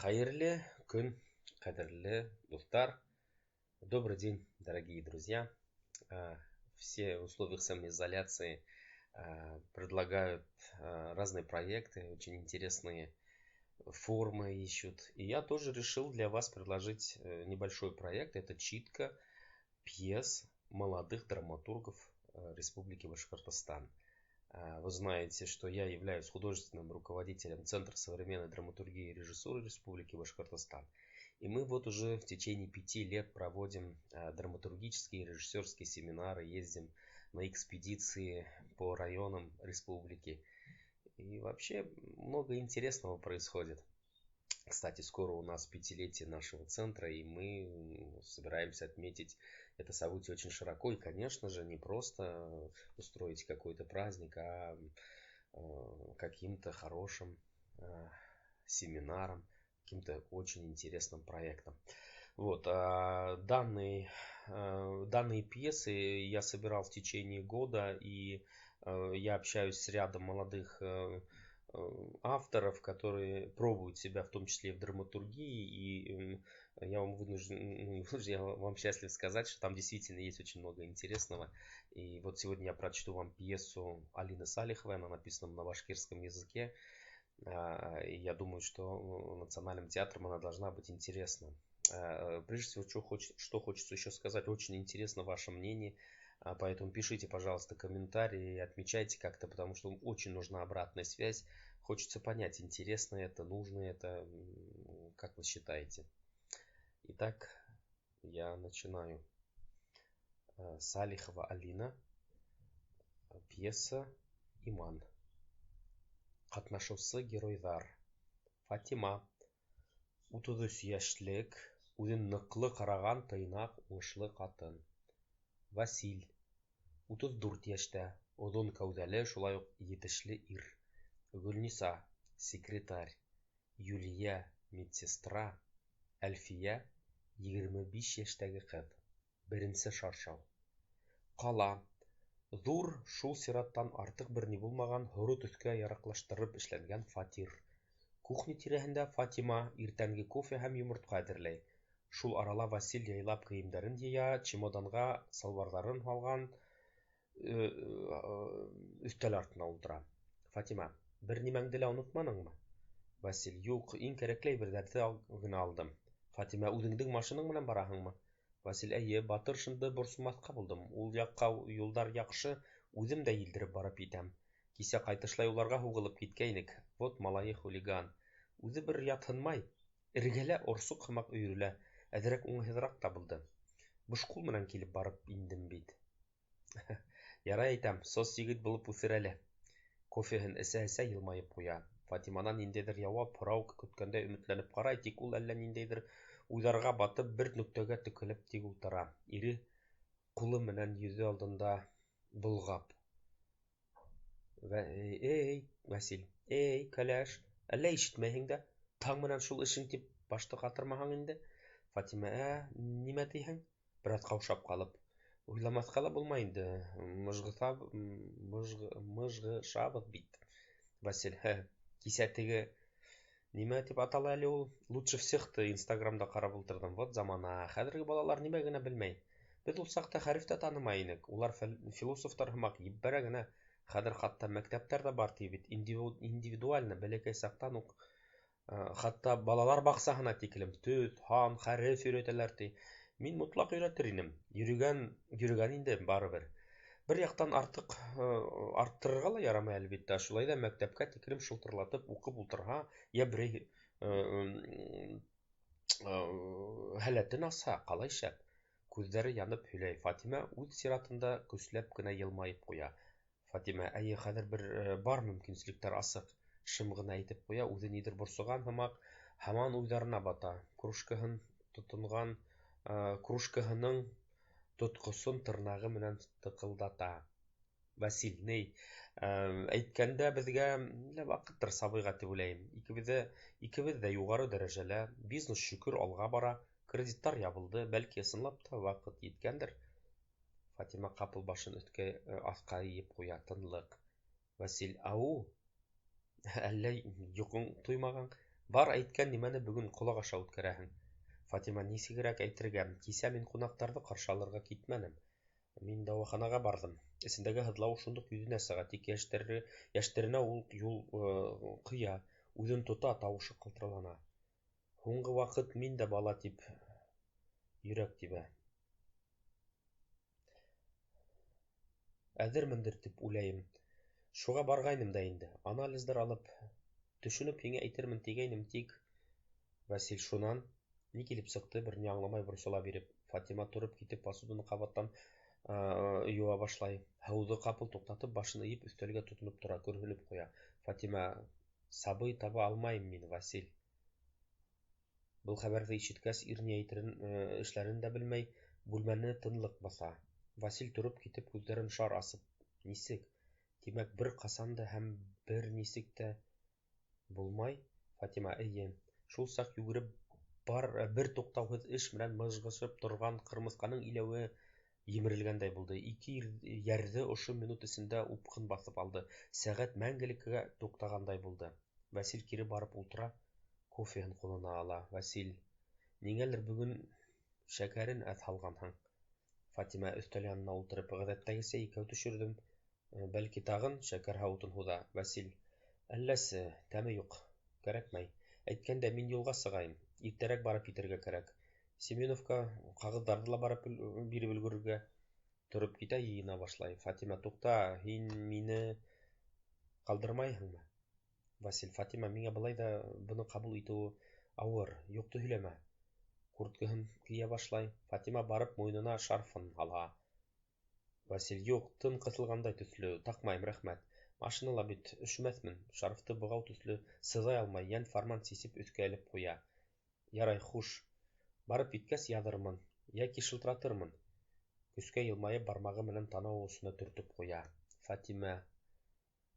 Хәйерле көн, ҡәҙерле дуҫтар! Добрый день, дорогие друзья! Все в условиях самоизоляции предлагают разные проекты, очень интересные формы ищут. И я тоже решил для вас предложить небольшой проект. Это читка пьес молодых драматургов Республики Башкортостан. Вы знаете, что я являюсь художественным руководителем Центра современной драматургии и режиссуры Республики Башкортостан. И мы вот уже в течение 5 лет проводим драматургические и режиссерские семинары, ездим на экспедиции по районам республики. И вообще много интересного происходит. Кстати, скоро у нас пятилетие нашего центра, и мы собираемся отметить это событие очень широко. И, конечно же, не просто устроить какой-то праздник, а каким-то хорошим семинаром, каким-то очень интересным проектом. Вот, а данные пьесы я собирал в течение года, и я общаюсь с рядом молодых авторов, которые пробуют себя в том числе и в драматургии, и я вам вынужден, я вам счастлив сказать, что там действительно есть очень много интересного. И вот сегодня я прочту вам пьесу Алины Салиховой, она написана на башкирском языке. И я думаю, что Национальным театром она должна быть интересна. Прежде всего, что хочется еще сказать, очень интересно ваше мнение, поэтому пишите, пожалуйста, комментарии, отмечайте как-то, потому что очень нужна обратная связь. Хочется понять, интересно это, нужно это, как вы считаете. Итак, я начинаю. Салихова Алина, пьеса «Иман». Ҡатнашыусы геройҙар: Фатима, 33 йәшлек, үҙен ныҡлы ҡараған, тыйнаҡ, уңышлы ҡатын. Василь, 34 йәштә, оҙон кәүҙәле, шулай уҡ етешле ир. Гөлниса, секретарь. Юлия, медсестра. Әлфиә, 25 йәштәге ҡыҙ. Беренсе шаршау. Ҡала. Ҙур, шул сираттан артыҡ бер ни булмаған, һоро төҫкә яраҡлаштырып эшләнгән фатир. Кухня тирәһендә Фатима иртәнге кофе һәм йомортҡа әҙерләй. Шул арала Василь яйлап кейемдәрен йыя, чемоданға салбарҙарын һалған, өҫтәл артына ултыра. Фатима: Бер нимәңде лә онотманыңмы? Василь: Юҡ, иң кәрәкле әйберҙәрҙе генә алдым. Фатима: Үҙеңдең машинаң менән бараһыңмы? Василь: Эйе, Батыршинды борсомаҫҡа булдым. Ул яҡҡа юлдар яҡшы, үҙем дә елдереп барып етәм. Кисә ҡайтышлай уларға һуғылып киткәйнек. Вот малайы хулиган. Үҙе бер ятһынмай. Эргәлә орсоҡ һымаҡ өйөрөлә. Әҙерәк уңайһыҙыраҡ та булды. Буш ҡул менән килеп барып индем бит. Ярай әйтәм, сос егет булып үҫер әле. Кофеһын эсә-эсә йылмайып ҡуя. Фатиманан ниндәйҙер яуап, һорау көткәндәй өмөтләнеп ҡарай, тик ул әллә ниндәйҙер уйҙарға батып, бер нөктәгә текәлеп тик ултыра. Ире ҡулы менән йөҙө алдында болғап. Эй, Василь, эй, кәләш, әллә ишетмәйһең дә? Таң менән шул эшең тип башты ҡатырмаһаң инде. Фатима: Ә, нимә тиһең? Бер аҙ ҡаушап ҡалып. Уйламаҫҡа ла булмай инде, мыжғышабыҙ бит. Василь: Һе, кисә теге нимә тип атала әле ул? Лучше всех-ты Инстаграмда ҡарап ултырҙым. Вот замана. Хәҙерге балалар нимә генә белмәй. Беҙ ул саҡта хәреф тә танымай инек. Улар философтар һымаҡ ебәрә генә. Хәҙер хатта мәктәптәр ҙә бар ти бит. Индивидуально бәләкәй саҡтан уҡ хатта балалар баҡсаһына тиклем төҫ, һан, хәреф өйрәтәләр ти. Мин мотлаҡ өйрәтер инем. Йөрөгән, йөрөгән инде барыбер. Бер яҡтан артыҡ арттырырға ла ярамай, әлбиттә. Шулай ҙа мәктәпкә тиклем шылтырлатып уҡып ултырһа, йә берәй һәләтен асһа, ҡалай шәп. Күҙҙәре янып һөйләй. Фатима үҙ сиратында көсләп кенә йылмайып ҡуя. Фатима: Эйе, хәҙер бер бар мөмкинселектәр асыҡ. Шым ғына әйтеп ҡуя, үҙе ниҙер борсоған һымаҡ, һаман уйҙарына бата. Кружкаһын тотонған, кружкаһының тотҡосон тырнағы менән тыҡылдата. Василь, ни, әйткәндә, беҙгә лә ваҡыттыр сабыйға тип уйлайым. Икебеҙ ҙә юғары дәрәжәлә, бизнес, шөкөр, алға бара, кредиттар ябылды, бәлки, ысынлап та ваҡыт еткәндер. Фатима ҡапыл башын өҫкә, аҫҡа эйеп ҡуя, тынлыҡ. Василь: Ау, әллә йоҡоң туймаған? Бар әйткән нимәне бөгөн ҡолаҡ аша үткәрәһең. Фатима, нисегерәк әйтергә? Кисә мин ҡунаҡтарҙы ҡаршы алырға китмәнем. Мин дауаханаға барҙым. Эсендәге һыҙлауы шундуҡ йөҙөнә сыға, тик йәштере, йәштеренә ул юл ҡыя, үҙен тота, тауышы ҡалтыралана. Һуңғы ваҡыт мин дә бала тип йөрәк тибә. Әҙермендер тип уйлайым. Шуға барғайным да инде. Анализдар алып, төшөнөп һиңә әйтермен тигәйнем, тик... Васил, шунан ни килеп сыҡты, бер ни аңламай борсола биреп. Фатима тороп китеп посуданы ҡабаттан йыуа башлай. Һыуҙы ҡапыл туҡтатып, башын эйеп, өҫтәлгә тотоноп тора, көрһөнөп ҡуя. Фатима, сабый таба алмайым мин, Васил. Был хәбәрҙе ишеткәс, ир ни әйтерен, эшләрен дә белмәй, бүлмәне тынлыҡ баҫа. Васил тороп китеп, күҙҙәрен шар асып, нисек? Тимәк, бер ҡасан да һәм бер нисек тә булмай? Фатима, эйе. Шул саҡ йүгереп бар, бер туҡтауһыҙ эш менән мыжғышып торған ҡырмыҫҡаның иләүе емерелгәндәй булды. Ике йәрҙе ошо минут эсендә упҡын баҫып алды. Сәғәт мәңгелеккә туҡтағандай булды. Васил кире барып ултыра, кофеһын ҡулына ала. Васил, ниңәлер бөгөн шәкәрен әҙ һалғанһың. Фатима өҫтәл янына ултырып, ғәҙәттәгесә икәү төшөрҙөм. Бәлки тағын шәкәр һауытын һуҙа. Васил, әлләсе, тәме юҡ, кәрәкмәй. Әйткәндә, мин юлға сығайым. Иртәрәк барып етергә кәрәк. Семеновка ҡағыҙҙарҙы ла барып биреп өлгөрөргә. Тороп китә, йыйына башлай. Фатима, туҡта, һин мине ҡалдырмайһыңмы? Васил, Фатима, миңә былай ҙа быны ҡабул итеүе ауыр. Юҡты һөйләмә. Курткаһын кейә башлай. Фатима барып муйынына шарфын һала. Васил, юҡ, тын ҡыҫылғандай төҫлө, таҡмайым, рәхмәт. Машинала бит өшөмәҫмен. Шарфты бығау төҫлө сыҙай алмай, йән фарман сисеп өҫкә элеп ҡуя. Ярай, хуш. Барып еткәс яҙырмын, йәки шылтыратырмын. Көскә йылмайып, бармағы менән танау осона төртөп ҡуя. Фатима,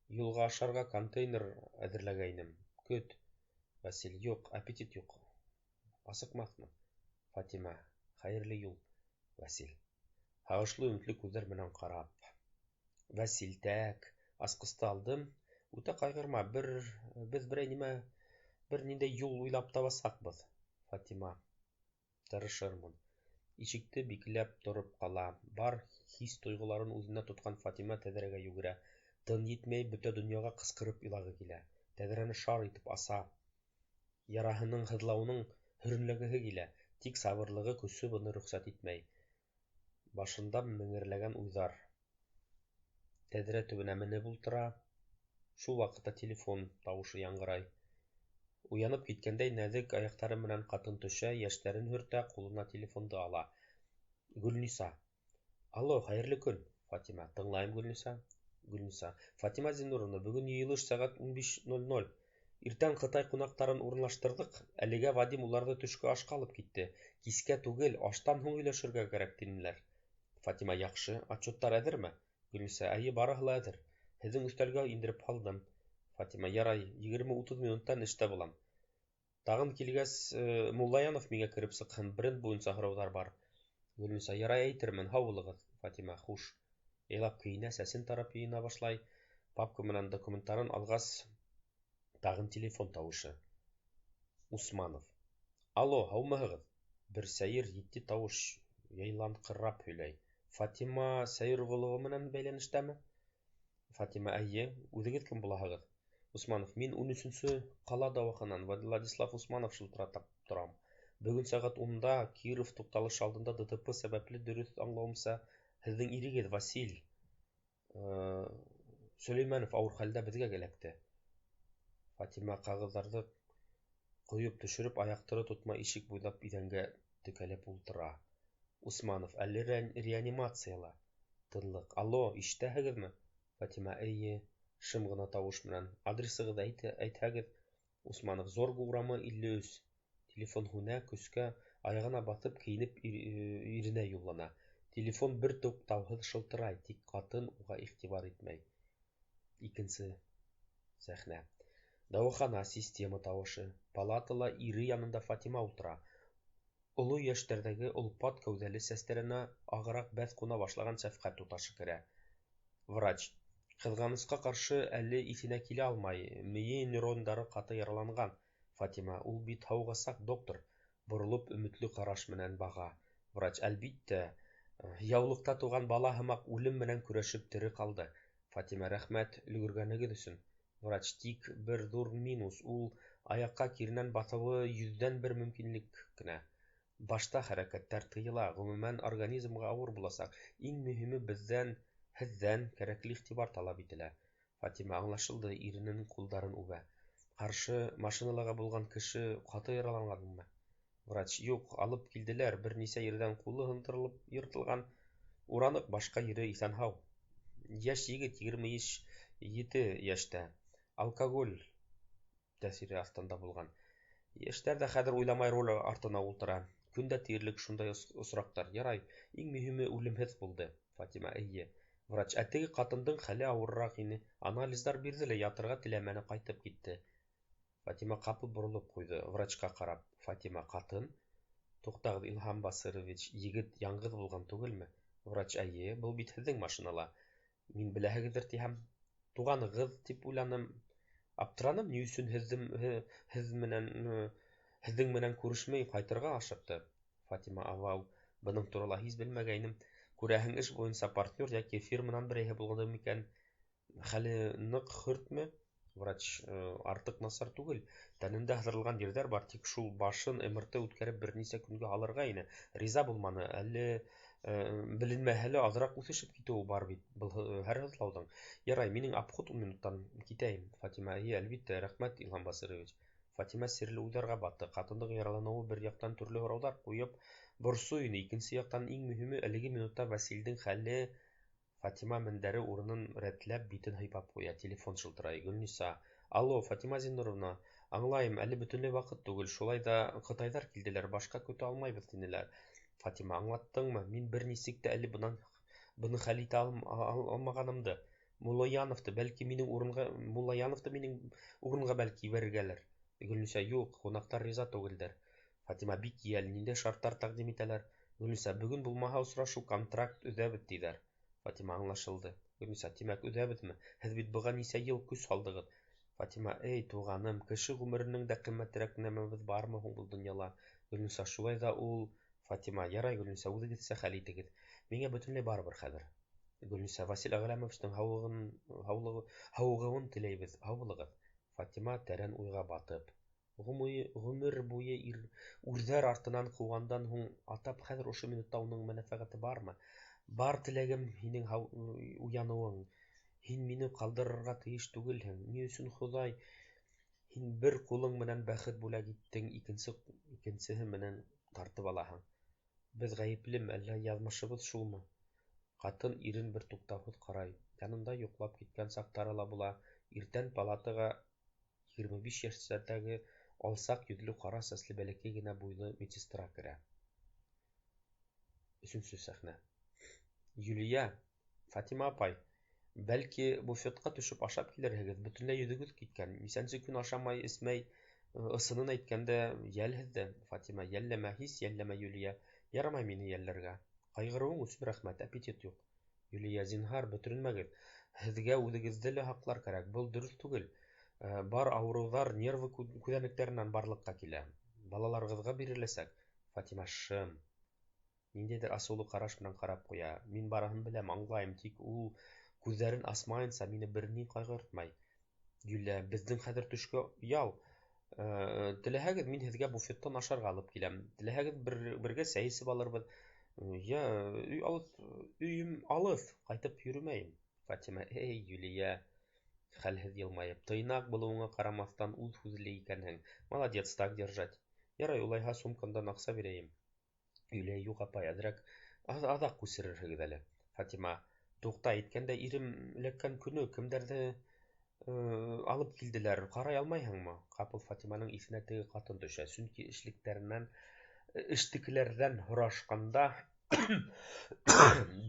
юлға ашарға контейнер әҙерләгәйнем. Көт. Васил, юҡ, аппетит юҡ. Асыҡмаҫмын. Фатима, хәйерле юл, Васил. Һағышлы өмөтлө күҙҙәр менән ҡарап. Васил, тәк, асҡысты алдым. Үтә ҡайғырма, бер, беҙ берәй нимә, бер ниндәй юл уйлап табасаҡбыҙ. Фатима, тырышырмын. Ишекте бикләп тороп ҡала. Бар хис-тойғоларын үҙенә тотҡан Фатима тәҙрәгә йүгерә. Тын етмәй, бөтә донъяға ҡысҡырып илағы килә. Тәҙрәне шар итеп аса. Яраһының һыҙлауының һөрөнләгеһе килә, тик сабырлығы көсө быны рөхсәт итмәй. Башында меңерләгән уйҙар. Тәҙрә төбөнә менеп ултыра. Шул ваҡытта телефон тауышы яңғырай. Уянып киткәндәй нәҙек аяҡтары менән ҡатын төшә, йәштәрен һөртә, ҡулына телефонды ала. Гөлниса. Алло, хәйерле көн, Фатима. Тыңлайым, Гөлниса. Гөлниса. Фатима Зиннуровна, бөгөн йыйылыш сәғәт 15:00. Иртән Ҡытай ҡунаҡтарын урынлаштырҙыҡ. Әлегә Вадим уларҙы төшкө ашҡа алып китте. Кискә түгел, аштан һуң һөйләшергә кәрәк, тинеләр. Фатима, яҡшы. Отчеттар әҙерме? Гөлниса, әйе, барыһы ла әҙер. Һеҙҙең өҫтәлгә индереп һалдым. Фатима, ярай, 20-30 минуттан эштә булам. Тағын килгәс, Муллаянов миңә кереп сыҡһын, бренд буйынса һорауҙар бар. Гөлниса, ярай, әйтермен, һау булығыҙ. Фатима, хуш. Яйлап кейенә, сәсен тарап йыйына башлай. Папка менән документтарын алғас, тағын телефон тауышы. Усманов. Алло, һаумыһығыҙ? Бер сәйер, етди тауыш яйланҡырап һөйләй. Фатима Сәйерғолова менән бәйләнештәме? Фатима, әйе, үҙегеҙ кем булаһығыҙ? Усманов, мин 13-нсө ҡала дауаханан Владислав Усманов шылтыратып торам. Бөгөн сәғәт 10-да Киров туҡталышы алдында ДТП сәбәпле, дөрөҫ аңлауымса, һеҙҙең ирегеҙ Васил Сөләймәнов ауыр хәлдә беҙгә эләкте. Фатима ҡағыҙҙарҙы ҡойоп төшөрөп, аяҡтары тотма ишек буйлап иҙәнгә текәлеп ултыра. Усманов, әле реанимацияла. Тынлыҡ. Алло, ишетәһегеҙме? Фатима, эйе, шым ғына тауыш менән. Адресығыҙҙы әйтһәгеҙ. Усманов, Зорга урамы, 53. Телефон һүнә, көскә аяғына баҫып, кейенеп иренә юллана. Телефон бер туҡтауһыҙ шылтырай, тик ҡатын уға иғтибар итмәй. Икенсе сәхнә. Дауахана, система тауышы. Палатала ире янында Фатима ултыра. Оло йәштәрҙәге олпат кәүҙәле, сәстәренә ағыраҡ бәҫ ҡуна башлаған шәфҡәт туташы керә. Врач. Ҡыҙғанысҡа ҡаршы, әле иҫенә килә алмай, мейе нейрондары ҡаты яраланған. Фатима, ул бит һауығасаҡ, доктор. Боролоп, өмөтлө ҡараш менән баға. Врач, әлбиттә, яулыҡта туған бала һымаҡ үлем менән көрәшеп тере ҡалды. Фатима, рәхмәт өлгөргәнегеҙ өсөн. Врач, тик бер ҙур минус, ул аяҡҡа киренән баҫыуы 1% мөмкинлек кенә. Башта хәрәкәттәр тыйыла, ғөмүмән, организмға ауыр буласаҡ. Иң мөһиме беҙҙән, һеҙҙән кәрәкле иғтибар талап ителә. Фатима, аңлашылды, иренең ҡулдарын үбә. Ҡаршы машиналағы булған кеше ҡаты яраланғанмы? Врач, юҡ, алып килделәр, бер нисә ерҙән ҡулы һындырылып йыртылған, ураныҡ, башҡа ере иҫән-һау. Йәш егет, 27 йәштә, алкоголь тәьҫире аҫтында булған. Йәштәр ҙә хәҙер уйламай руль артына ултыра. Көн дә тиерлек шундай осраҡтар. Ярай, иң мөһиме үлемһеҙ булды. Фатима, эйе. Врач, ә теге ҡатындың хәле ауырыраҡ ине. Анализдар бирҙе лә ятырға теләмәне, ҡайтып китте. Фатима ҡапыл боролоп ҡуйҙы, врачҡа ҡарап. Фатима, ҡатын? Туҡтағыҙ, Илһам Басырович, егет яңғыҙ булған түгелме? Врач, эйе, был бит һеҙҙең машинала. Мин беләһегеҙҙер тиһәм, туғанығыҙ тип уйланым. Аптыраным, ни өсөн һеҙҙең менән күрешмәй ҡайтырға ашыҡты. Фатима, авау, бының турала һис белмәгәйнем. Күрәһең, эш буйынса партнер йәки фирманан берәйһе булғанмы микән? Хәле ныҡ хөртмө? Врач, артыҡ насар түгел. Тәнендә һыҙырылған ерҙәр бар, тик шул башын МРТ үткәреп бер нисә көнгә һалырға ине. Риза булманы. Әле беленмәһә лә аҙыраҡ үҫешеп китеүе бар бит был һәр һыҙлауҙың. Ярай, минең обход 10 минуттан китәйем. Фатима, эйе, әлбиттә, рәхмәт, Илһам Басырович. Фатима серле уйҙарға батты. Ҡатындың яраланыуы бер яҡтан төрлө һорауҙар ҡуйып борсой ине, икенсе яҡтан иң мөһиме әлеге минутта Василдең хәле. Фатима мендәре урынын рәтләп битен һыйпап ҡуя. Телефон шылтырай. Гөлниса. Алло, Фатима Зиннуровна, аңлайым, әле бөтөнләй ваҡыт түгел. Шулай ҙа ҡытайҙар килделәр, башҡа көтә алмайбыҙ тинеләр. Фатима, аңлаттыңмы? Мин бер нисек тә әле быны хәл итә алмағанымды. Муллаяновты бәлки минең урынға, Муллаяновты минең урынға бәлки ебәрергәлер. Гөлниса, юҡ, ҡунаҡтар риза түгелдер. Фатима, бик йәл, ниндәй шарттар тәҡдим итәләр? Гөлниса, бөгөн булмаһа осрашыу, контракт өҙәбеҙ тиҙәр. Фатима, аңлашылды. Гөлниса, тимәк, өҙәбеҙме? Һеҙ бит быға нисә йыл көс һалдығыҙ. Фатима, эй, туғаным, кеше ғүмеренең дә ҡиммәтерәк нәмәбеҙ бармы һуң был донъяла? Гөлниса, шулай ҙа ул... Фатима, ярай, Гөлниса, үҙегеҙсә хәл итегеҙ. Миңә бөтөнләй барыбер хәҙер. Гөлниса, Васил Әғләмовичтың һауығыуын теләйбеҙ. Һау булығыҙ. Фатима тәрән уйға батып, ғүмер буйы үрҙәр артынан ҡыуғандан һуң атап хәҙер ошо минутта уның мәнфәғәте бармы? Бар теләгем һинең уяныуың. Һин мине ҡалдырырға тейеш түгелһең. Ни өсөн Хоҙай, һин бер ҡулың менән бәхет бүләк иттең, икенсеһе менән тартып алаһың? Беҙ ғәйеплеме, әллә яҙмышыбыҙ шулмы? Ҡатын ирен бер туҡтауһыҙ ҡарай. Янында йоҡлап киткән саҡтары ла була. Иртән палатаға 25 йәштәрҙәге алсаҡ йөҙлө, ҡара сәсле, бәләкәй генә буйлы медсестра керә. Өсөнсө сәхнә. Юлия, Фатима апай, бәлки буфетҡа төшөп ашап килерһегеҙ, бөтөнләй йөҙөгөҙ киткән. Нисәнсе көн ашамай, эсмәй, ысынын әйткәндә, йәл һеҙҙе. Фатима, йәлләмә, һис йәлләмә, Юлия. Ярамай мине йәлләргә. Ҡайғырыуың өсөн рәхмәт, аппетит юҡ. Юлия, зинһар, бөтөрөнмәгеҙ. Һеҙгә үҙегеҙҙе лә һаҡлар кәрәк. Был дөрөҫ түгел. Бар ауырыуҙар нервы күҙәнәктәренән барлыҡҡа килә. Балаларығыҙға биреләсәк. Фатима, шым. Ниндәйҙер асыулы ҡараш менән ҡарап ҡуя. Мин барыһын беләм, аңлайым, тик ул күҙҙәрен асмайынса мине бер ни ҡайғыртмай. Юлия, беҙҙең хәҙер төшкө ял. Теләһәгеҙ, мин һеҙгә буфеттан ашарға алып киләм. Теләһәгеҙ, бергә сәй эсеп алырбыҙ. Я, өйөм алыҫ, ҡайтып йөрөмәйем. Фатима, эй, Юлия, хәлһеҙ йылмайып, тыйнаҡ булыуыңа ҡарамаҫтан үҙ һүҙле икәнһең. Молодец, так держать. Ярай, улайһа сумкамдан аҡса бирәйем. Юлия, юҡ, апай, әҙерәк аҙаҡ күсерерһегеҙ әле. Фатима, туҡта, әйткәндә ирем эләккән көнө кемдәрҙе алып килделәр, ҡарай алмайһыңмы? Ҡапыл Фатиманың иҫенә теге ҡатын төшә, сөнки эштекеләрҙән һорашҡанда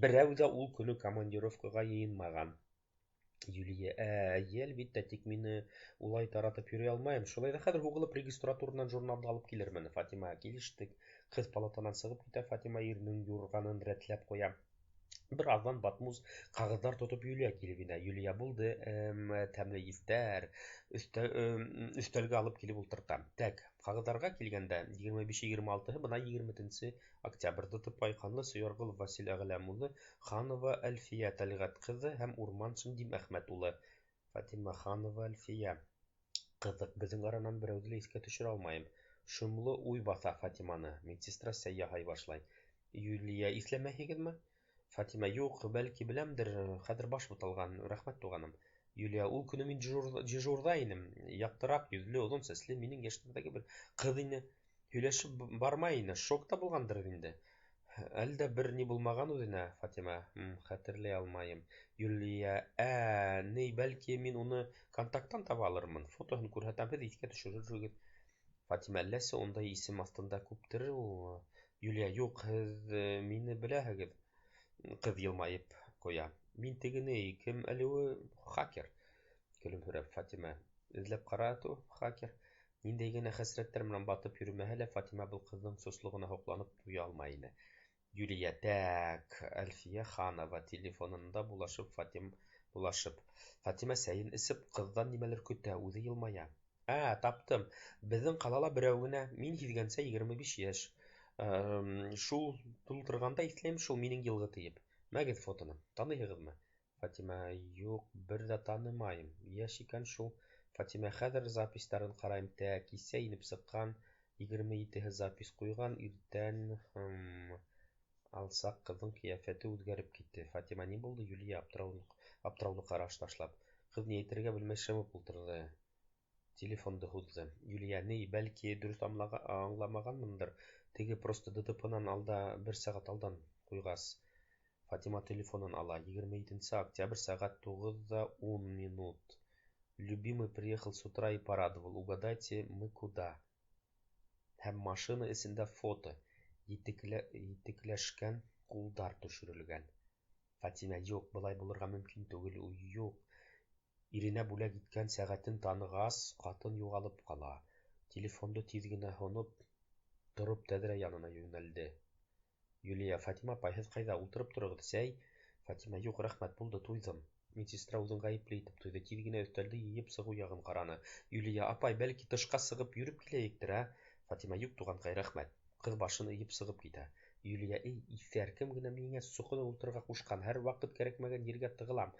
берәү ҙә ул көнө командировкаға йыйынмаған. Юлия, эйе, әлбиттә, тик мине улай таратып йөрөй алмайым. Шулай ҙа хәҙер һуғылып регистратуранан журналды алып килермен. Фатима, килештек. Ҡыҙ палатанан сығып китә. Фатима иренең юрғанын рәтләп ҡуя. Бер аҙҙан батмус ҡағыҙҙар тотоп Юлия килеп инә. Юлия: булды, тәмле еҫтәр. Өҫтәлгә алып килеп ултырта. Тәк, ҡағыҙҙарға килгәндә, 25, 26-һы, бына 20 октябрь. ДТП Айҡанлы Сөйәрғолов Васил Әғләм улы, Ханова Әлфиә Тәлғәт ҡыҙы һәм Урманшин Дим Әхмәт улы. Фатима: Ханова Әлфиә. Ҡыҙыҡ, беҙҙең аранан берәүҙе лә иҫкә төшөрә алмайым. Шомло уй баҫа Фатиманы. Медсестра сәй яһай башлай. Юлия: иҫләмәйһегеҙме? Фатима: юҡ, бәлки беләмдер, хәҙер баш буталған. Рәхмәт, туғаным. Юлия: ул көнө мин дежурҙа инем. Яҡтыраҡ йөҙлө, оҙон сәсле, минең йәштәрҙәге бер ҡыҙ ине. Һөйләшеп бармай ине, шокта булғандыр инде. Әлдә бер ни булмаған үҙенә. Фатима: хәтерләй алмайым. Юлия: ә, ни, бәлки мин уны контакттан таба алырмын. Фотоһын күрһәтәм, һеҙ иҫкә төшөрөрһөгөҙ. Фатима: әлләсе, ундай исем аҫтында күптер ул. Юлия: юҡ, һеҙ мине беләһегеҙ. Ҡыҙ йылмайып ҡуя. Мин теге ни, кем әле ул, хакер. Көлөмһөрәп. Фатима: эҙләп ҡара, ту, хакер. Ниндәй генә хәсрәттәр менән батып йөрөмәһә лә, Фатима был ҡыҙҙың сослоғона һоҡланып туя алмай ине. Юлия: тәк, Әлфиә Ханова, телефонында булашып, Фатим булашып. Фатима сәйен эсеп, ҡыҙҙан нимәлер көтә, үҙе йылмая. Ә, таптым. Беҙҙең ҡалала берәү генә, мин һиҙгәнсә, 25 йәш. Шул тултырғанда иҫләйем шул минең йылғы тиеп. Мәгеҙ фотоны. Таныйһығыҙмы? Фатима: юҡ, бер ҙә танымайым. Йәш икән шул. Фатима: хәҙер записьтарын ҡарайым. Тәк, кисә инеп сыҡҡан, 27-һе запись ҡуйған, иртән алсаҡ ҡыҙҙың ҡиәфәте үҙгәреп китте. Фатима: ни булды? Юлия аптыраулы ҡараш ташлап. Ҡыҙ ни әйтергә белмәй шымып ултырҙы. Телефонды һуҙҙы. Юлия: ни, бәлки дөрөҫ аңламағанмындыр. Теге просто ДТП-нан алда бер сәғәт алдан ҡуйғас. Фатима телефонын ала. 27 октябрь, сәғәт 9:10. Любимый приехал с утра и порадовал. Угадайте, мы куда? Һәм машина эсендә фото. Етекләшкән ҡулдар төшөрөлгән. Фатима: юҡ, былай булырға мөмкин түгел, юҡ. Иренә бүләк иткән сәғәтен танығас, ҡатын юғалып ҡала. Телефонды тиҙ генә һоноп, тороп тәҙрә янына йүнәлде. Юлия: Фатима апай, һеҙ ҡайҙа? Ултырып тороғоҙ, сәй? Фатима: юҡ, рәхмәт, булды, туйҙым. Медсестра үҙен ғәйепле итеп тойҙо, тиҙ генә өҫтәлде йыйып сығыу яғын ҡараны. Юлия: апай, бәлки тышҡа сығып йөрөп киләйектер, ә? Фатима: юҡ, туғанҡай, рәхмәт. Ҡыҙ башын эйеп сығып китә. Юлия: эй, иҫәр, кем генә миңә соҡоноп ултырырға ҡушҡан, һәр ваҡыт кәрәкмәгән ергә тығылам.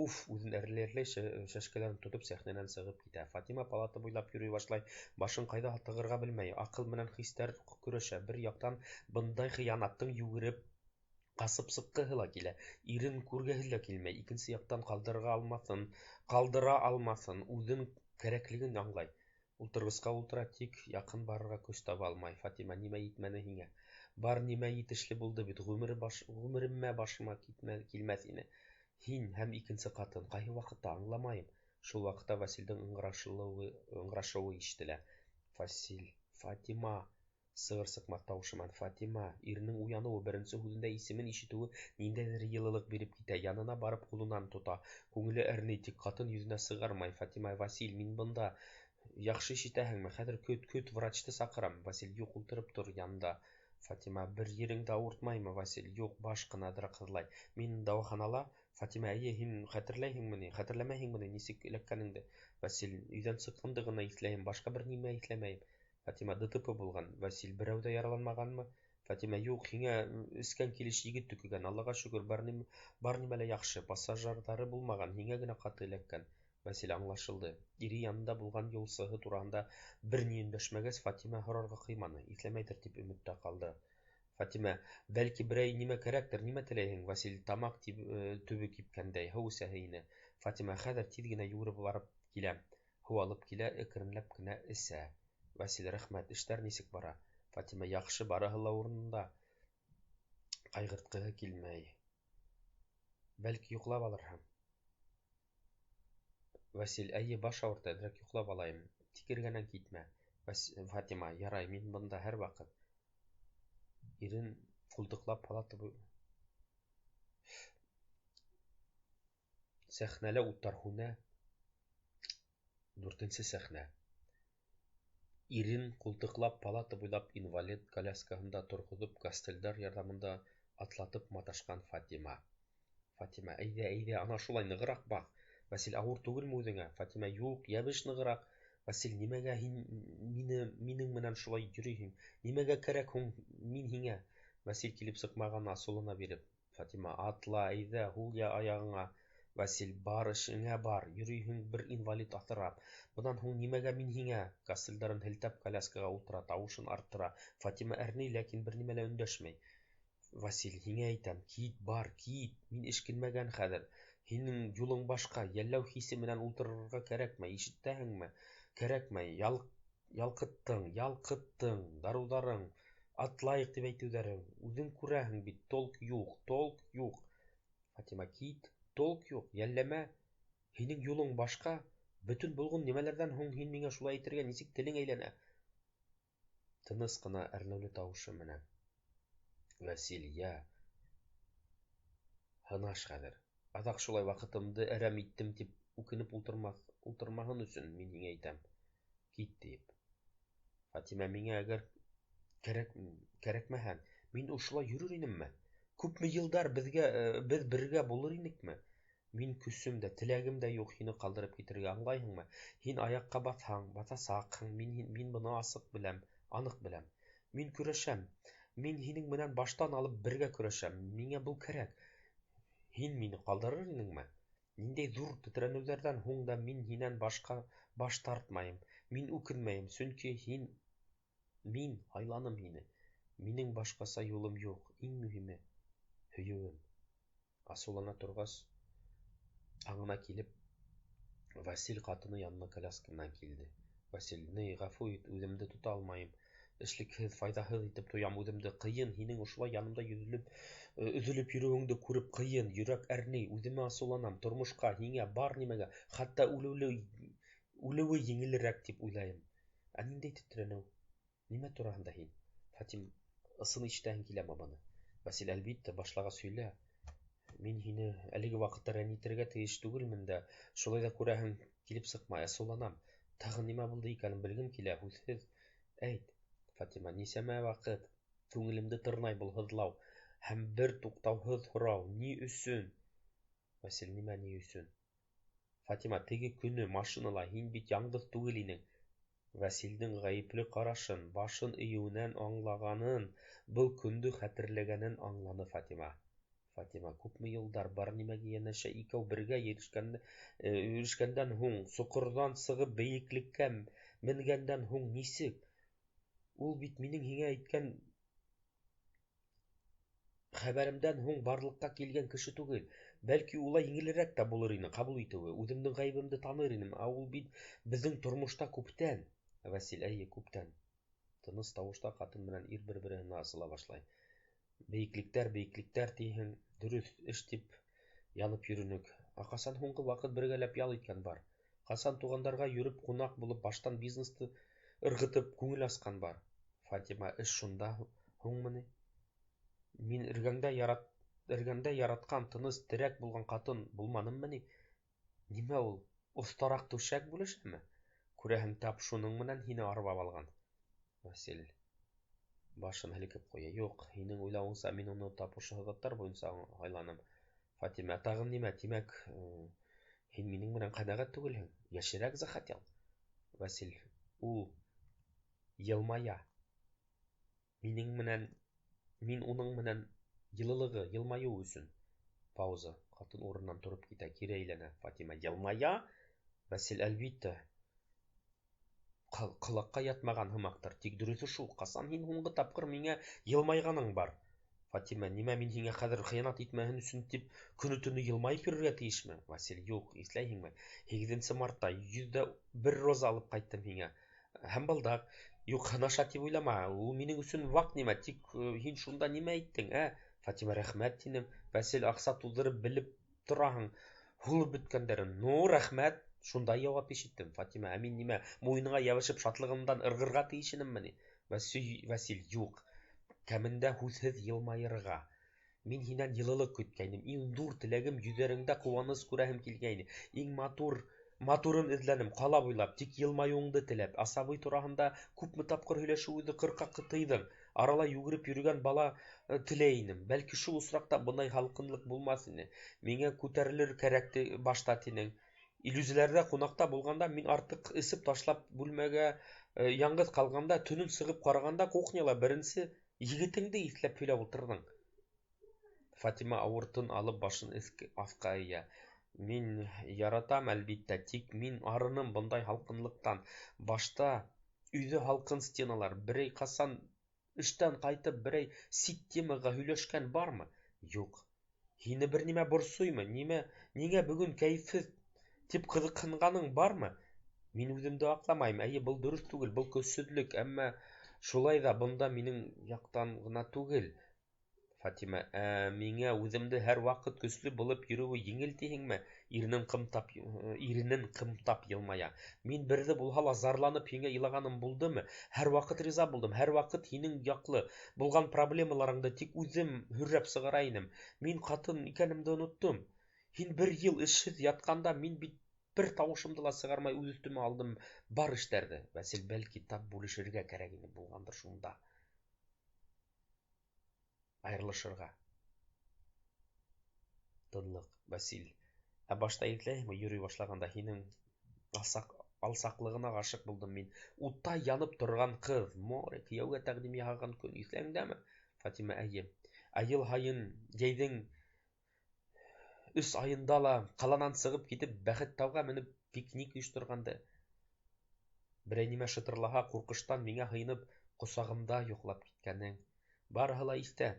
Уф, үҙен әрләй-әрләй шәшкәләрен тотоп сәхнәнән сығып китә. Фатима палата буйлап йөрөй башлай, башын ҡайҙа тығырға белмәй, аҡыл менән хистәр көрәшә. Бер яҡтан бындай хыянаттың йүгереп ҡасып сыҡҡыһы ла килә, ирен күргеһе лә килмәй. Икенсе яҡтан ҡалдыра алмаҫын, үҙен кәрәклеген аңлай. Ултырғысҡа ултыра, тик яҡын барырға көс таба алмай. Фатима, нимә етмәне һиңә? Бар нимә етешле булды бит, ғүмеремә башыма килмәҫ ине. Һин һәм икенсе ҡатын, ҡайһы ваҡытта аңламайым. Шул ваҡытта Василдең ыңғырашыуы ишетелә. Васил: Фатима! Сығыр сыҡмаҫ тауышы менән Фатима. Иренең уяныуы, беренсе һүҙендә исемен ишетеүе ниндәйҙер йылылыҡ биреп китә. Янына барып ҡулынан тота. Күңеле әрней, тик ҡатын йөҙөнә сығармай. Фатима: Васил, мин бында. Яҡшы ишетәһеңме? Хәҙер көт, көт, врачты саҡырам. Васил: юҡ, ултырып тор янда. Фатима: бер ерең дә ауыртмаймы? Васил: юҡ, баш ҡына әҙерәк һыҙлай. Мин дауаханала. Фатима: эйе, һин хәтерләйһеңме ни? Хәтерләмәйһеңме ни, нисек эләккәнеңде? Васил: өйҙән сыҡҡанды ғына иҫләйем, башҡа бер нимә иҫләмәйем. Фатима: ДТП булған. Васил: берәү ҙә яраланмағанмы? Фатима: юҡ, һиңә эскән килеш егет төкөгән. Аллаға шөкөр, бар нимә лә яҡшы, пассажирҙары булмаған, һиңә генә ҡаты эләккән. Васил: аңлашылды. Ире янында булған юлсыһы тураһында бер ни өндәшмәгәс, Фатима һорарға ҡыйманы, иҫләмәйҙер тип өмөттә ҡалды. Фатима: бәлки берәй нимә кәрәктер, нимә теләйһең? Васил: тамаҡ төбө кипкәндәй, һыу эсәһе ине. Фатима: хәҙер тиҙ генә йүгереп барып киләм. Һыу алып килә, әкренләп кенә эсә. Васил: рәхмәт, эштәр нисек бара? Фатима: яҡшы, барыһы ла урынында. Ҡайғыртҡыһы килмәй. Бәлки йоҡлап алырһың? Васил: әйе, баш ауырта, әҙерәк йоҡлап алайым. Тик эргәнән китмә. Фатима: ярай, мин бында һәр ваҡыт. Ирен ҡултыҡлап палата буй... Сәхнәлә уттар һүнә. 4-нсе сәхнә. Ирен ҡултыҡлап палата буйлап инвалид коляскаһында торғоҙоп, костыльдар ярҙамында Атлатып маташҡан Фатима. Фатима, әйҙә, әйҙә, ана шулай нығыраҡ баҫ. Васил, ауыр түгелме үҙеңә? Фатима, юҡ, йәбеш нығыраҡ. Васил, нимәгә һин мине, минең менән шулай йөрөйһөң? Нимәгә кәрәк һуң мин һиңә? Васил килеп сыҡмаған асыулана биреп. Фатима, атла, әйҙә, һул аяғыңа. Васил, бар эшеңә бар, йөрөйһөң бер инвалид аҫырап. Бынан һуң нимәгә мин һиңә? Костылдарын һелтәп коляскаға ултыра, тауышын арттыра. Фатима әрней, ләкин бер нимә лә өндәшмәй. Васил, һиңә әйтәм, кит, бар, кит, мин эшкинмәгән хәҙер. Һинең юлың башҡа, йәлләү хисе менән ултырырға кәрәкмәй, ишетәһеңме? Кәрәкмәй, ялҡыттың, ялҡыттың, дарыуҙарың, атлайыҡ тип әйтеүҙәрең, үҙең күрәһең бит, толк юҡ, толк юҡ. Фатима, кит, толк юҡ, йәлләмә, һинең юлың башҡа. Бөтөн булған нимәләрҙән һуң һин миңә шулай әйтергә нисек телең әйләнә? Тыныс ҡына әрнеүле тауышы менән. Васил, йә, һынаш хәҙер. Аҙаҡ шулай ваҡытымды әрәм иттем тип үкенеп ултырмаһын өсөн мин һиңә әйтәм. Кит тиеп. Фатима, миңә әгәр кәрәкмәһәң, мин ошолай йөрөр инемме? Күпме йылдар беҙ бергә булыр инекме? Мин көсөм дә, теләгем дә юҡ һине ҡалдырып китергә, аңлайһыңмы? Һин аяҡҡа баҫһаң, баҫасаҡһың, мин быны асыҡ беләм, аныҡ беләм. Мин көрәшәм. Мин һинең менән баштан алып бергә көрәшәм. Миңә был кәрәк. Һин мине ҡалдырыр инеңме? Ниндәй ҙур тетрәнеүҙәрҙән һуң да мин һинән башҡа баш тартмайым. Мин үкенмәйем, сөнки мин һайланым һине. Минең башҡаса юлым юҡ. Иң мөһиме һөйөүем. Асыулана торғас, аңына килеп, Васил ҡатыны янына коляска менән килде. Васил, ни, ғәфү ит, үҙемде тота алмайым. Эшлекһеҙ, файҙаһыҙ итеп тоям үҙемде. Ҡыйын, һинең ошолай янымда өҙөлөп йөрөүеңде күреп ҡыйын, йөрәк әрней, үҙемә асыуланам, тормошҡа, һиңә, бар нимәгә, хатта үлеүе еңелерәк тип уйлайым. Ә ниндәй тетрәнеү? Нимә тураһында һин? Фатим, ысын ишетәһең киләме быны? Васил, әлбиттә, башлағас һөйлә. Мин һине әлеге ваҡытта рәнйетергә тейеш түгелмен дә, шулай ҙа күрәһең, килеп сыҡмай, асыуланам. Тағы нимә булды икәнен белгем килә, һүҙһеҙ әйт. Фатима, нисәмә ваҡыт күңелемде тырнай был һыҙлау һәм бер туҡтауһыҙ һорау, ни өсөн? Васил, нимә ни өсөн? Фатима, теге көнө машинала һин бит яңғыҙ түгел инең. Василдең ғәйепле ҡарашын, башын эйеүенән аңлағанын, был көндө хәтерләгәнен аңланы Фатима. Фатима, күпме йылдар бар нимәгә йәнәшә икәү бергә ирешкәндән һуң, соҡорҙан сығып бейеклеккә менгәндән һуң нисек? Ул бит минең һиңә әйткән хәбәремдән һуң барлыҡҡа килгән кеше түгел. Бәлки улай еңелерәк тә булыр ине ҡабул итеүе. Үҙемдең ғәйебемде таныр инем. Ә ул бит беҙҙең тормошта күптән. Васил, эйе, күптән. Тыныс тауышта ҡатын менән ир бер-береһенә асыла башлай. Бейеклектәр, бейеклектәр тиһең, дөрөҫ эш тип янып йөрөнөк. Ә ҡасан һуңғы ваҡыт бергәләп ял иткән бар? Ҡасан туғандарға йөрөп ҡунаҡ булып баштан бизнесты ырғытып күңел асҡан бар? Фатима, эш шунда һуңмы ни? Мин эргәңдә яратҡан, тыныс, терәк булған ҡатын булманыммы ни? Нимә ул? Оҫтараҡ түшәк бүлешәме? Күрәһең, тап шуның менән һине арбап алған. Васил башын һелкеп ҡуя. Юҡ, һинең уйлауыңса, мин уны тап ошо һыҙаттар буйынса һайланым. Фатима, тағын нимә? Тимәк, һин минең менән ҡәнәғәт түгелһең. Йәшерәк захотел. Васил, ул йылмая. Минең менән, мин уның менән йылылығы, йылмайыу өсөн. Пауза. Ҡатын урынынан тороп китә, кире әйләнә. Фатима, йылмая? Васил, әлбиттә. Ҡолаҡҡа ятмаған һымаҡтыр. Тик дөрөҫө шул. Ҡасан һин һуңғы тапҡыр миңә йылмайғаның бар? Фатима, нимә мин һиңә хәҙер хыянат итмәһен өсөн тип көнө-төнө йылмайып йөрөргә тейешме? Васил, юҡ, иҫләйһеңме? 8 мартта 101 роза алып ҡайттым һиңә. Һәм балдаҡ. Юҡ, һынаша тип уйлама. Ул минең өсөн ваҡ нимә. Тик һин шунда нимә әйттең, ә? Фатима, рәхмәт тинем. Васил, аҡса туҙҙырып белеп тораһың. Һулып бөткәндәрен. Ну, рәхмәт. Шунда яуап ишеттем. Фатима, ә мин нимә, муйыныңа йәбешеп шатлығымдан ырғырға тейеш инемме ни? Васил, юҡ. Кәмендә һүҙһеҙ йылмайырға. Мин һинән йылылыҡ көткәйнем. Иң ҙур теләгем йөҙҙәреңдә ҡыуаныс күрәһем килгәйне. Иң матур Матурын эҙләнем ҡала буйлап, тик йылмайыуыңды теләп. Ә сабый тураһында күпме тапҡыр һөйләшеүебеҙҙе ҡырҡа тыйҙың. Арала йүгереп йөрөгән бала теләй инем. Бәлки шул осраҡта бындай һалҡынлыҡ булмаҫ ине. Миңә күтәрелер кәрәк башта тинең. Илүзәләрҙә ҡунаҡта булғанда мин артыҡ эсеп ташлап бүлмәгә яңғыҙ ҡалғанда төнөн сығып ҡарағанда кухняла беренсе егетеңде иҫләп һөйләп ултырҙың. Фатима ауыр тын алып башын аҫҡа эйә. Мин яратам, әлбиттә, тик мин арыным бындай һалҡынлыҡтан. Башта өйҙә һалҡын стеналар, берәй ҡасан эштән ҡайтып берәй сит темаға һөйләшкән бармы? Юҡ. Һине бер нимә борсоймо? Нимә, ниңә бөгөн кәйефһеҙ тип ҡыҙыҡһынғаның бармы? Мин үҙемде аҡламайым. Эйе, был дөрөҫ түгел, был көсһөҙлөк, әммә шулай ҙа бында минең яҡтан ғына түгел. Фатима, ә миңә үҙемде һәр ваҡыт көслө булып йөрөүе еңел тиһеңме? Иренен ҡымтап йылмая. Мин берҙе булһа ла зарланып һиңә илағаным булдымы? Һәр ваҡыт риза булдым, һәр ваҡыт һинең яҡлы булған проблемаларыңды тик үҙем һөррәп сығара инем. Мин ҡатын икәнемде оноттом. Һин бер йыл эшһеҙ ятҡанда мин бит бер тауышымды ла сығармай үҙ өҫтөмә алдым бар эштәрҙе. Вәсил, бәлки, тап бүлешергә кәрәк ине булғандыр шунда. Айырылышырға. Тынлыҡ. Вәсил. Ә башта иҫләйһеңме, йөрөй башлағанда һинең алсаҡлығына ғашиҡ булдым мин. Уттай янып торған ҡыҙ. Море, кейәүгә тәҡдим яһаған көн иҫләңдәме? Фатима, эйе. Ә йыл һайын йәйҙең 3 айында ла ҡаланан сығып китеп Бәхеттауға менеп пикник ойошторғанды. Берәй нимә шытырлаһа, ҡурҡыштан миңә һыйынып ҡосағымда йоҡлап киткәнең. Барыһы ла иҫтә.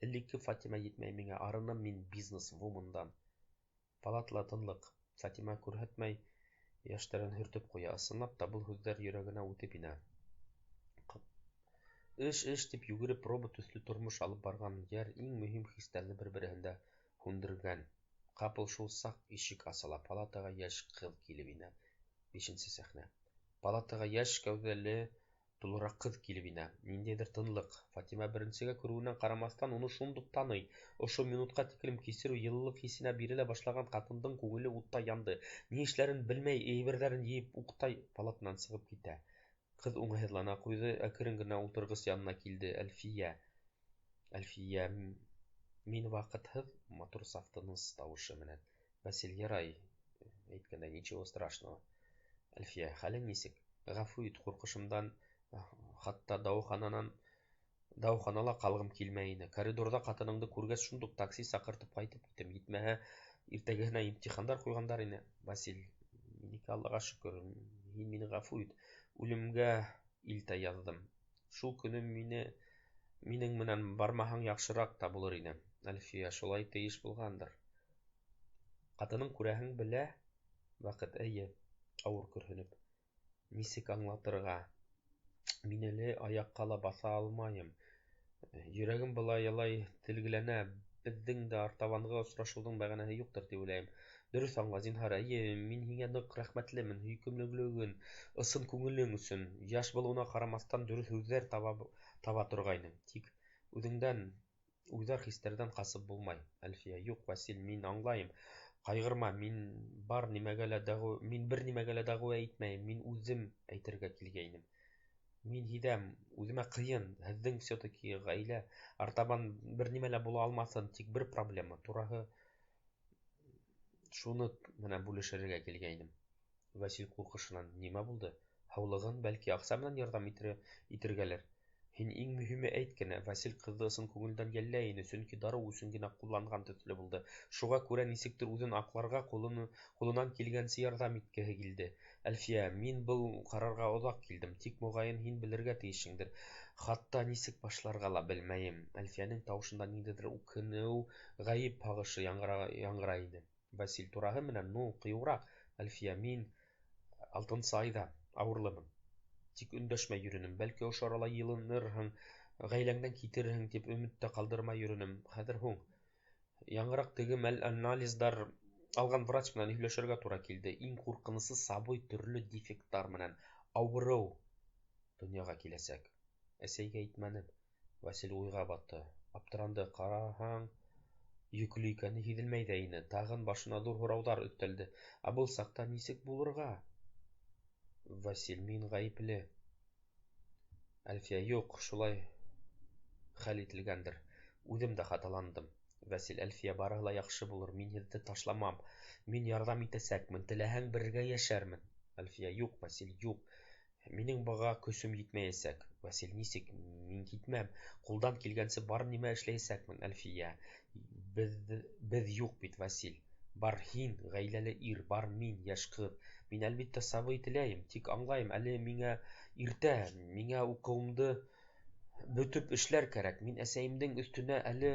Элекке Фатима етмәй миңә, арыным мин бизнес-вумендан. Палатала тынлыҡ. Фатима күрһәтмәй йәштәрен һөртөп ҡуя. Ысынлап та был һүҙҙәр йөрәгенә үтеп инә. Эш, эш тип йүгереп робот төҫлө тормош алып барған йәр иң мөһим хистәрҙе бер-береһендә һүндергән. Ҡапыл шул саҡ ишек асыла. Палатаға йәш ҡыҙ килеп инә. 5-нсе сәхнә. Палатаға йәш кәүҙәле тулыраҡ ҡыҙ килеп инә. Ниндәйҙер тынлыҡ. Фатима беренсегә күреүенән ҡарамаҫтан уны шундуҡ таный. Ошо минутҡа тиклем кисереү йылылыҡ хисенә бирелә башлаған ҡатындың күңеле утта янды. Ни эшләрен белмәй, әйберҙәрен йыйып уҡтай палатанан сығып китә. Ҡыҙ уңайһыҙлана ҡуйҙы, әкрен генә ултырғыс янына килде. Әлфиә. Әлфиә, мин ваҡытһыҙ, матур саф тыныс тауышы менән. Вәсил, ярай, әйткәндәй, ничего страшного. Әлфиә, хәлең нисек? Ғәфү ит, ҡурҡышымдан хатта дауаханала ҡалғым килмәй ине. Коридорҙа ҡатыныңды күргәс, шундуҡ такси саҡыртып ҡайтып киттем. Етмәһә, иртәгеһенә имтихандар ҡуйғандар ине. Васил, минеке Аллаға шөкөр, һин мине ғәфү ит. Үлемгә илтә яҙҙым. Шул көнө минең менән бармаһаң яҡшыраҡ та булыр ине. Әлфиә, шулай тейеш булғандыр. Ҡатының күрәһең белә. Ваҡыт, эйе, ауыр көрһөнөп. Нисек аңлатырға? Мин әле аяҡҡа ла баҫа алмайым. Йөрәгем былай ялай телгеләнә. Беҙҙең дә артабанғы осрашыуҙың мәғәнәһе юҡтыр тип уйлайым. Дөрөҫ аңла, зинһар, эйе, мин һиңә ныҡ рәхмәтлемен, һөйкөмлөлөгөң, ысын күңелең өсөн. Йәш булыуына ҡарамаҫтан дөрөҫ һүҙҙәр таба торғайның. Тик үҙеңдән, уйҙар, хистәрҙән ҡасып булмай. Әлфиә, юҡ, Вәсил, мин аңлайым. Ҡайғырма, мин бер нимәгә лә дәғүә итмәйем, мин үҙем әйтергә килгәйнем. Мин һиҙәм, үҙемә ҡыйын, һеҙҙең все-таки ғаилә артабан бер нимә лә була алмаҫын, тик бер проблема, тураһы шуны менән бүлешергә килгәйнем. Вәсил ҡурҡышынан, нимә булды? Һаулығын, бәлки, аҡса менән ярҙам итергәлер. Һин иң мөһиме әйт кенә. Вәсил ҡыҙҙы ысын күңелдән йәлләй ине, сөнки дарыу өсөн генә ҡулланған төҫлө булды. Шуға күрә нисектер үҙен аҡларға ҡулынан килгәнсе ярҙам иткеһе килде. Әлфиә, мин был ҡарарға оҙаҡ килдем, тик моғайын һин белергә тейешһеңдер. Хатта нисек башларға ла белмәйем. Әлфиәнең тауышында ниндәйҙер үкенеү, ғәйеп һағышы яңғырай ине. Вәсил тураһы менән, ну, ҡыйыуыраҡ. Әлфиә, мин 6-нсы айҙа ауырлымын. Тик өндәшмәй йөрөнөм. Бәлки ошо арала йылынырһың, ғаиләңдән китерһең тип өмөт тә ҡалдырмай йөрөнөм. Хәҙер һуң. Яңыраҡ теге мәл анализдар алған врач менән һөйләшергә тура килде. Иң ҡурҡынысы сабый төрлө дефекттар менән ауырыу донъяға киләсәк. Әсәйгә әйтмәнем. Вәсил уйға батты. Аптыранды. Ҡараһаң, Йөклө икәне һиҙелмәй ҙә ине. Тағын башына ҙур һорауҙар өҫтәлде. Ә был саҡта нисек булырға? Васил, мин ғәйепле. Әлфиә, юҡ, шулай хәл ителгәндер. Үҙем дә хаталандым. Васил, Әлфиә, барыһы ла яҡшы булыр. Мин һеҙҙе ташламам. Мин ярҙам итәсәкмен. Теләһәң, бергә йәшәрмен. Әлфиә, юҡ, Васил, юҡ. Минең быға көсөм етмәйәсәк. Васил, нисек? Мин китмәм. Ҡулдан килгәнсе бар нимә эшләйәсәкмен. Әлфиә, беҙ юҡ бит, Васил. Бар һин, ғаиләле ир, бар мин, йәш ҡыҙ. Мин, әлбиттә, сабый теләйем, тик аңлайым, әле миңә иртә, миңә уҡыуымды бөтөп эшләр кәрәк. Мин әсәйемдең өҫтөнә әле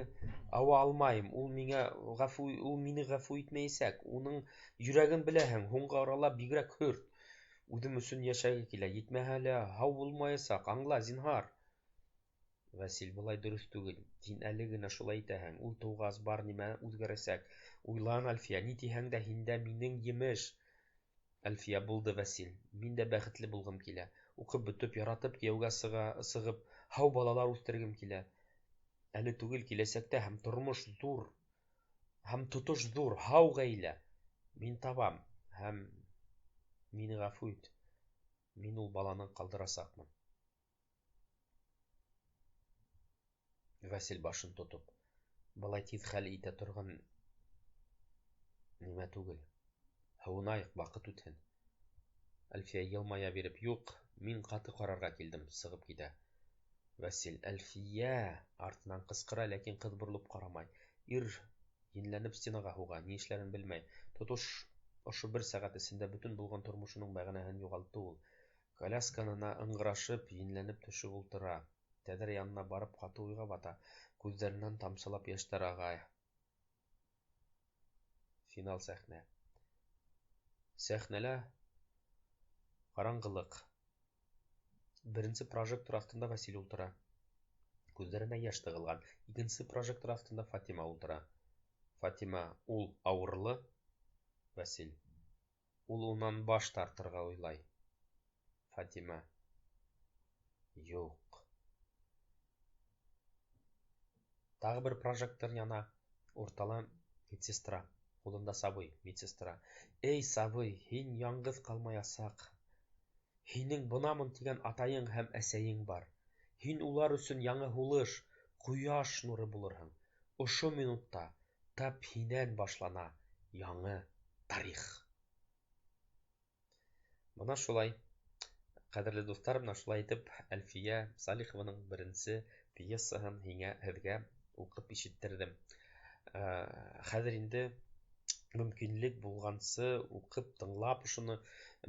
ауа алмайым. Ул миңә ғәфү, ул мине ғәфү итмәйәсәк. Уның йөрәген беләһең, һуңғы арала бигерәк хөрт. Үҙем өсөн йәшәге килә. Етмәһә лә һау булмаясаҡ. Аңла, зинһар. Васил, былай дөрөҫ түгел. Һин әле генә шулай итәһең. Ул тыуғас бар нимә үҙгәрәсәк. Уйлан, Әлфиә, ни тиһәң дә һиндә минең емеш. Әлфиә, булды, Васил. Мин дә бәхетле булғым килә. Уҡып бөтөп, яратып кейәүгә сығып, һау балалар үҫтергем килә. Әле түгел, киләсәктә һәм тормош ҙур, һәм тотош ҙур, һау ғаилә. Мин табам һәм мине ғәфү ит. Мин ул баланы ҡалдырасаҡмын. Васил башын тотоп, былай тиҙ хәл итә торған нимә түгел. Һыуынайыҡ, ваҡыт үтһен. Әлфиә йылмая биреп, юҡ, мин ҡаты ҡарарға килдем, сығып китә. Васил, Әлфиә! Артынан ҡысҡыра, ләкин ҡыҙ боролоп ҡарамай. Ир енләнеп стенаға һуға, ни эшләрен белмәй. Тотош ошо бер сәғәт эсендә бөтөн булған тормошоноң мәғәнәһен юғалтты ул. Колясканына ыңғырашып, енләнеп төшөп ултыра. Тәҙрә янына барып ҡаты уйға бата. Күҙҙәренән тамсылап йәштәр аға. Финал сәхнә. Сәхнәлә ҡараңғылыҡ. Беренсе прожектор аҫтында Васил ултыра. Күҙҙәренә йәш тығылған. Икенсе прожектор аҫтында Фатима ултыра. Фатима, ул ауырлы? Васил. Ул унан баш тартырға уйлай. Фатима. Юҡ. Тағы бер прожектор яна. Уртала медсестра. Ҡулында сабый, медсестра. Эй, сабый, һин яңғыҙ ҡалмаясаҡ. Һинең бынамын тигән атайың һәм әсәйең бар. Һин улар өсөн яңы һулыш, ҡояш нуры булырһың. Ошо минутта тап һинән башлана яңы тарих. Бына шулай, ҡәҙерле дуҫтар, бына шулай итеп Әлфиә Салихованың беренсе пьесаһын һеҙгә уҡып ишеттерҙем. Хәҙер инде мөмкинлек булғансы уҡып, тыңлап ошоно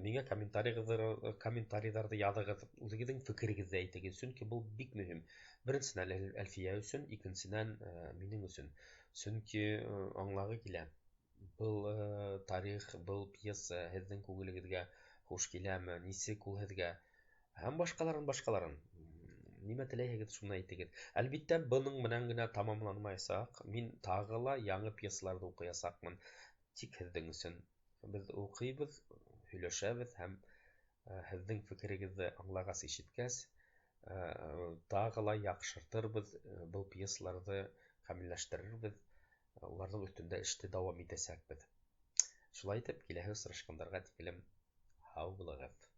миңә комментарийҙарҙы яҙығыҙ, үҙегеҙҙең фекерегеҙҙе әйтегеҙ, сөнки был бик мөһим. Беренсенән Әлфиә өсөн, икенсенән минең өсөн. Сөнки аңлағы килә. Был тарих, был пьеса һеҙҙең күңелегеҙгә хуш киләме, нисек ул һеҙгә һәм башҡаларын. Нимә теләйһегеҙ, шуны әйтегеҙ. Әлбиттә, бының менән генә тамамланмаясаҡ. Мин тағы ла яңы пьесаларҙы уҡыясаҡмын. Тик һеҙҙең өсөн. Беҙ уҡыйбыҙ, һөйләшәбеҙ һәм һеҙҙең фекерегеҙҙе аңлағас, ишеткәс, тағы ла яҡшыртырбыҙ, был пьесаларҙы камилләштерербеҙ, уларҙың өҫтөндә эште дауам итәсәкбеҙ. Шулай итеп, киләһе осрашҡандарға тиклем һау булығыҙ.